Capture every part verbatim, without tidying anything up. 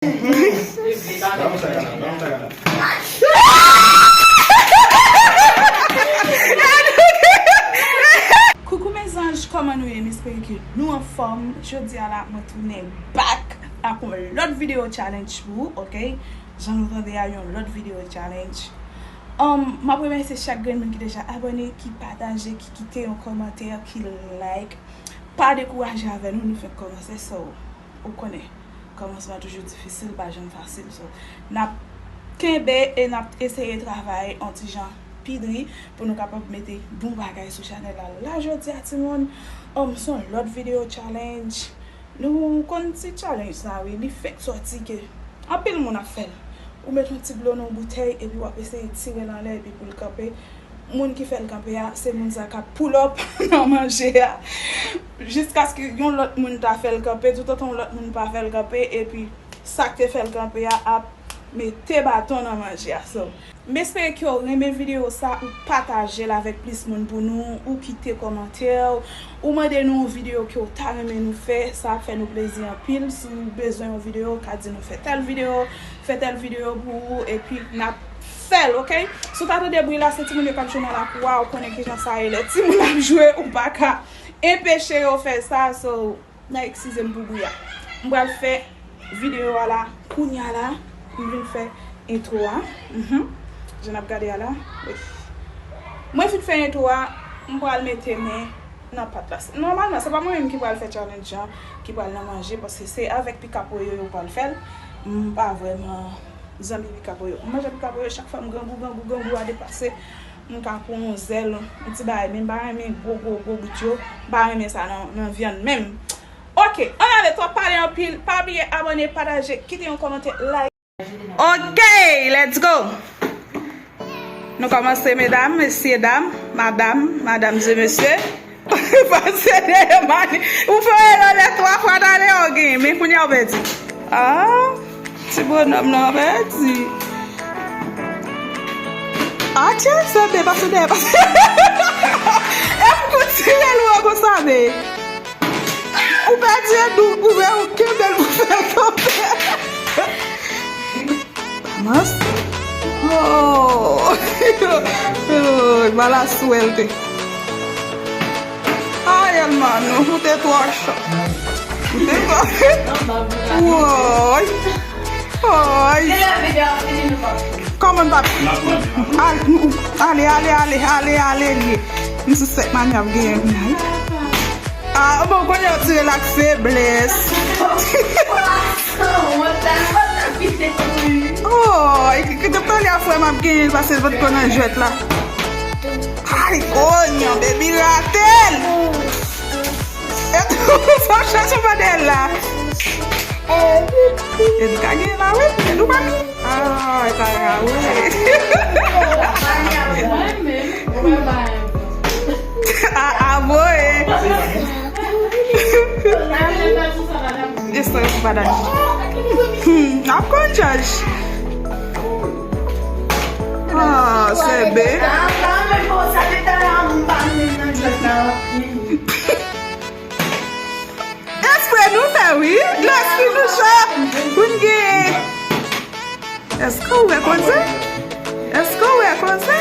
Koukou mezanj, kòman nou ye? M espere ke nou anfòm. Jodi a la, mwen tounen back ak yon lòt videyo challenge pou ou, ok? Jan nou tande a, yon lòt videyo challenge. Um, m ap remèsye chak grenn moun ki deja abòne, ki pataje, ki kite yon kòmantè, ki like. Pa dekouraje avè nou, nou fenk kòmanse, so, ou konnen. Kòmansman toujou difisil, pa janm fasil. So, n ap kenbe e n ap eseye travay on ti jan pi dri pou nou kapab mete bon bagay sou chanèl la. La jodi a, timoun, um, se yon lòt videyo challenge. Nou konn ti challenge sa, wi, li fèk sòti ke anpil moun ap fè l. Ou met yon ti dlo nan yon boutèy epi w ap eseye tire l anlè epi pou l kanpe. Moun ki fè l kanpe a, se moun sa k ap pull up nan manje a. Jiskaske yon lòt moun ta fè l kanpe, toutotan yon lòt moun pa fè l kanpe, epi sa k te fè l kanpe a ap mete baton nan manje a. So, m espere ke w renmen videyo sa, ou pataje l avèk plis moun pou nou, ou kite kòmantè, ou mande nou yon videyo ke w ta renmen nou fè, sa ap fè nou plezi anpil. Si w bezwen yon videyo, w ka di nou fè tèl videyo, fè tèl videyo pou ou, epi n ap fè l, ok? Si w ta tande bri la, se timoun yo k ap jwe nan lakou a, ou konnen kijan sa ye, lè timoun ap jwe, ou pa ka enpeche yo fè sa, so, n a eskize m pou bri a. M pral fè videyo a la, kounye a la, m vin fè entwo a. Mhm. Jan n ap gade a la, wi. Mwen fin fè entwo a, m pral mete men nan pat la. Nòmalman, se pa mwen menm ki pral fè challenge an, ki pral nan manje, paske se avèk Pikapoyo yo pral fè l. M pa vrèman zanmi Pikapoyo. M manje Pikapoyo, chak fwa m grangou, grangou, grangou a depase, m ka pran yon zèl, yon ti bagay, men m pa renmen gwo, gwo, gwo bout yo. M pa renmen sa nan, nan vyann menm. Ok, ann ale, twò pale anpil. Pa bliye abòne, pataje, kite yon kòmantè, like. Ok, let's go. Nou kòmanse, medam, mesye, dam, madam, madam e mesye. Pase dèyè mani. Ou fè erè lè twa fwa talè, ou genyen. Men kounye a ou pèdi. Ah, ti bonòm nan pèdi. Atye, se de, pase dèyè, pase. E m kou tire lwen konsa, de. Ou pèdi e dou, ou wè, ou kenbe l pou fè l kanpe. Mas. Oh. Oh, mala swèlte. Ay, Elmano, ou te twò cho. Ou te twò. Woy. Woy. Kòman n pa. Al-, ale, ale, ale, ale, ale, li. M sou sèt mani ap genyen, wi. Ah, bon, kounye a w tire l ak feblès. Oh, e ki, ki te pale a frè m ap genyen l pase l potko nan jwèt la. Ay, konyan, baby rate l. E tou, fò m chache modèl la. E nou ka genyen la, wi. E nou pa genyen. Ah, e pa ka, wi. Ah, ah, bon, e. Estrès pa dani. Hmm, ap konn jaj. Ah, sèbe. Espre nou fè, wi. Lespri nou cho. Pou n gen. Èske w wè koze? Èske w wè koze?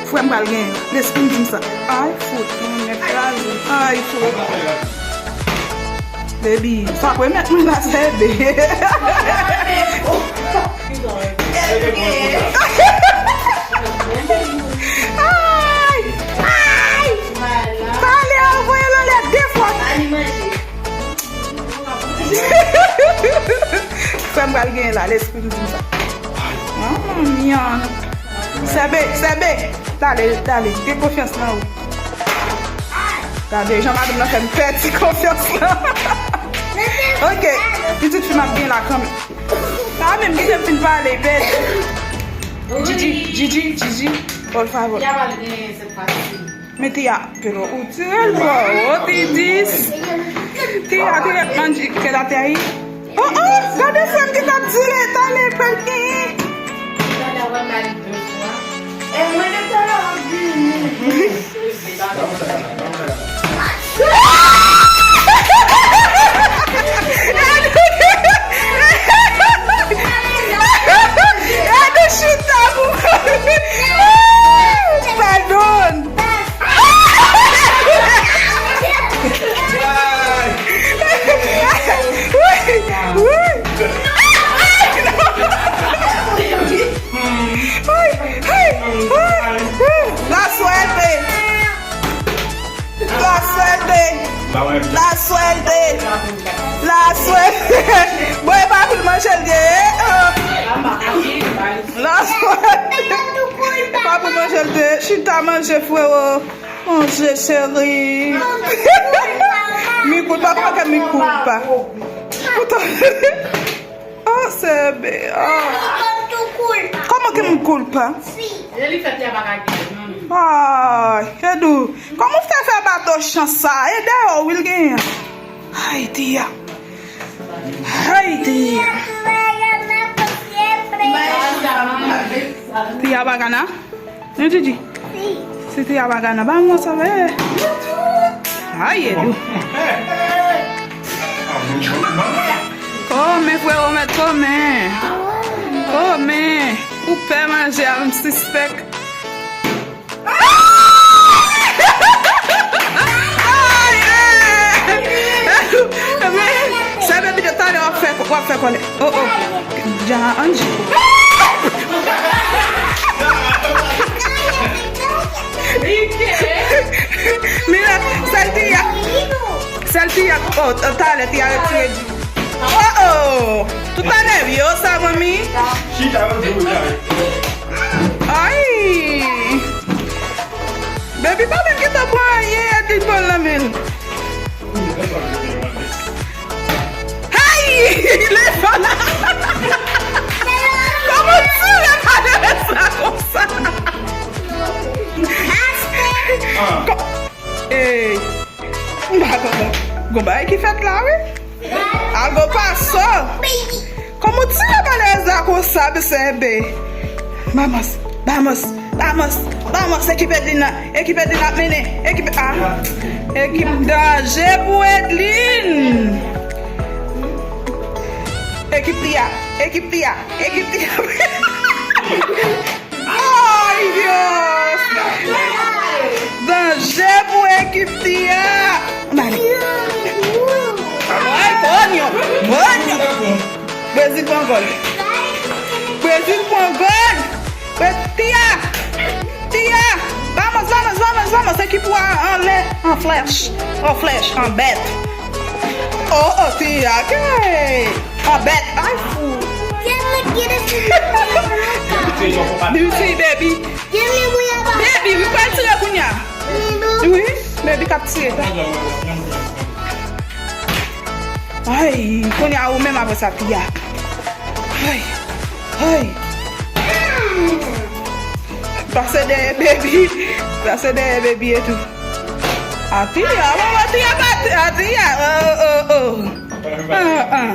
Frè m pral genyen. Lespri m di m sa. Ay, fout. Mwen mèt kraze. Ay, fout. Baby, sa premye mwen la sèbe. Ay! Ay! Pale a, voye l anlè de fwa. Frè m pral genyen la, lespri m di m sa. Mm, myann. Sèbe, sèbe. Dale, dale, gen konfyans nan ou. Gade, jan madanm nan fè m pèdi konfyans lan. Ok, pitit fi m ap gen la kanmenm. Sa menm, kite m fin pale, pèdi. Gigi, Gigi, Gigi, por favor. Mete a, pero ou tire l bò, o ti dis. Ti a, ti ret manji, ke la te ayi. Oh, oh, gade frè m ki t ap tire, tale, pèl ki. E mwen te tale ap vini. Gade, La suerte! La suerte! Bon, e pa pou l manje l ye, eh? Oh. La suerte! E pa pou l manje l ye. Chita manje, frewo. Manje, cheri. Mi culpa, kòman ke mi culpa? Puta. Oh, sebe. Oh. Kòman ke mi culpa? E li fè Tia pa ka kite, manmi. Ay, Edou, kòman w te fè bato chans sa? E dèyè w wi l genyen. Ay, Tia. Ay, Tia. Tia pa ka nan? Non, Didi. Si Tia pa ka nan, ba mwen sa, eh. Ay, Edou. Kòman, frewo, mèt kòman? Kòman? Ou pè manje a, m sispèk. Sa vle di ke talè w ap fè, w ap fè kòlè. Oh, oh. Ja, Angie. Mira, sèl Tia. Sèl Tia. Oh, talè Tia retire. Oh, oh. Tout talè, yo, sa, manmi. Ay. Baby pa menm gentan pran anyen, Edlin pran l nan men l. Hey! Lefan la! Kòman w tire malerèz la konsa? Kò-, ey! M pa konprann. Gon bagay ki fèt la, wi. Ago paso. Kòman w tire malerèz la konsa, mesye? Vamos, vamos, vamos, vamos, ekip Edlin nan, ekip Edlin ap mennen, ekip, ah, ekip danje pou Edlin. Ekip Tia, ekip Tia, ekip Tia. Ay, Dios! Danje pou ekip Tia! Mare. Ay, konyo! Konyo! Brezil pran gòl. Brezil pran gòl. Bre-, Tia! Tia! Vamos, vamos, vamos, vamos! Ekip ou a anlè, an flèch. An flèch, an bèt. Oh, oh, Tia, ke? An bèt, ay, fou. Give me, give it to me. Do you see, baby? Baby, wi, pral tire kounye a. Wi, baby k ap tire. Ay, kounye a ou menm apre sa, Tia. Ay, ay. Pase dèyè baby. Pase dèyè baby e tou. A, Tia, manman, Tia pa, a, Tia. Oh, oh, oh. Ah, ah.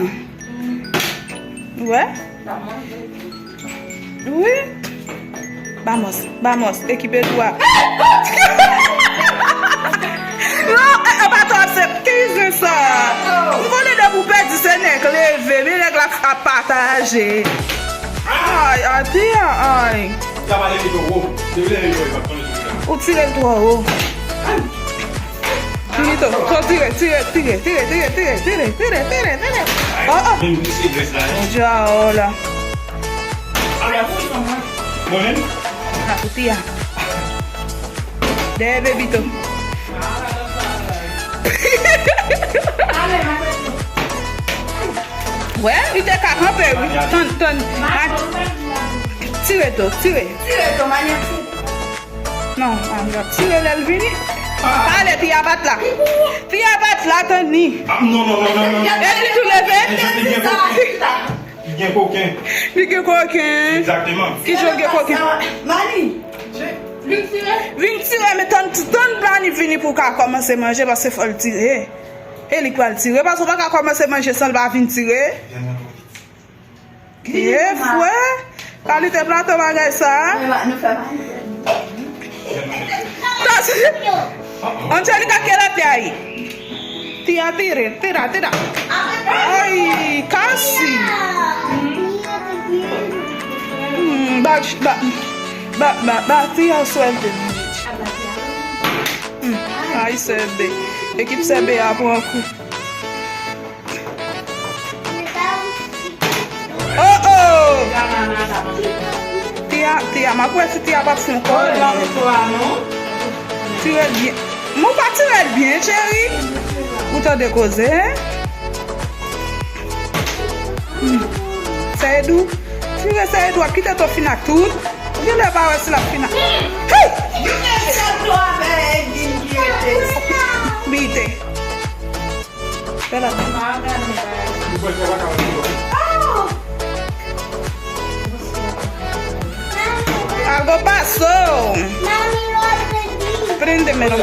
Wè? Wi. Vamos, vamos, ekip Edou a. Non, e, e pa twò, se kizen sa. M konnen depi w pèdi, se nèg leve, men nèg la ap pataje. Ay, ay, Tia, ay. Ou tire l twò wo. Finito, to tire, tire, tire. Oh, oh. Mon Dieu, oh la. Sa pou Tia. Dèyè baby to. Wè, li te ka kanpe, wi. Tann, tann. Tire to, tire. Tire to, manyen. Non, an ap tire lè l vini. Pale, Tia pa t la. Tia pa t la, tann li. Ah, non, non, non, non, non. E li tou leve. Li gen koken. Li gen koken. Li gen koken. Egzakteman. Ki jan l gen koken? Mani. Vin tire. Vin tire, men tann, tann Mani vini pou w ka kòmanse manje, paske fò l tire. E li k pral tire, paske w pa ka kòmanse manje san l pa vin tire. Ye, frè. Kalite plato bagay sa. Angelika, ke la te ayi? Tia, tire, tira, tira. Ay, kasi. Hmm, ba, ba, ba, ba, ba, Tia, suerte. Hmm, ay, sebe. Ekip sebe a pran kou. Oh, oh! Tia, Tia, m ap wè si Tia p ap fè yon kòlè. Tire l byen. Mwen pa ti rèd byen, cheri. Ou tande koze, en? Hmm. Sa e dou. Ti rèd, sa e dou. Ap kite to fin ak tout. Ou genlè pa wè si l ap fin ak. Hey! Bite. Fè la. Algo pasó. Préndemelo.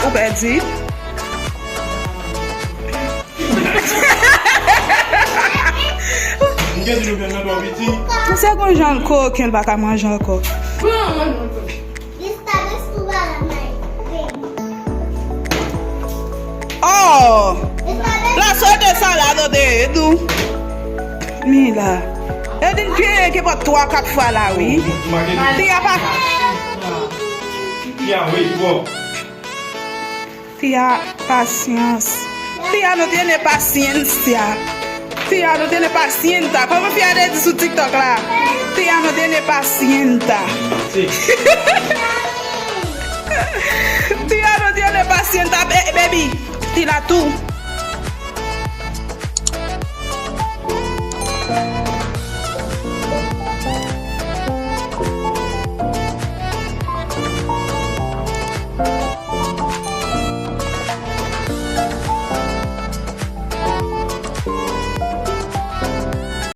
Ou pèdi. Se kon jan l koken, l pa ka manje ankò. Oh! La sòte sa la, tande, Edou. Mi la. Edin pye ke pa twa, kat fwa la, wi. Ti a pa. Ti a, wi, bon. Tia, pasyans. Tia no tiene paciencia. Tia no tiene paciencia. Kòman fi a te di sou TikTok la? Tia no tiene paciencia. Tia no tiene paciencia. Be- baby, ti la tou.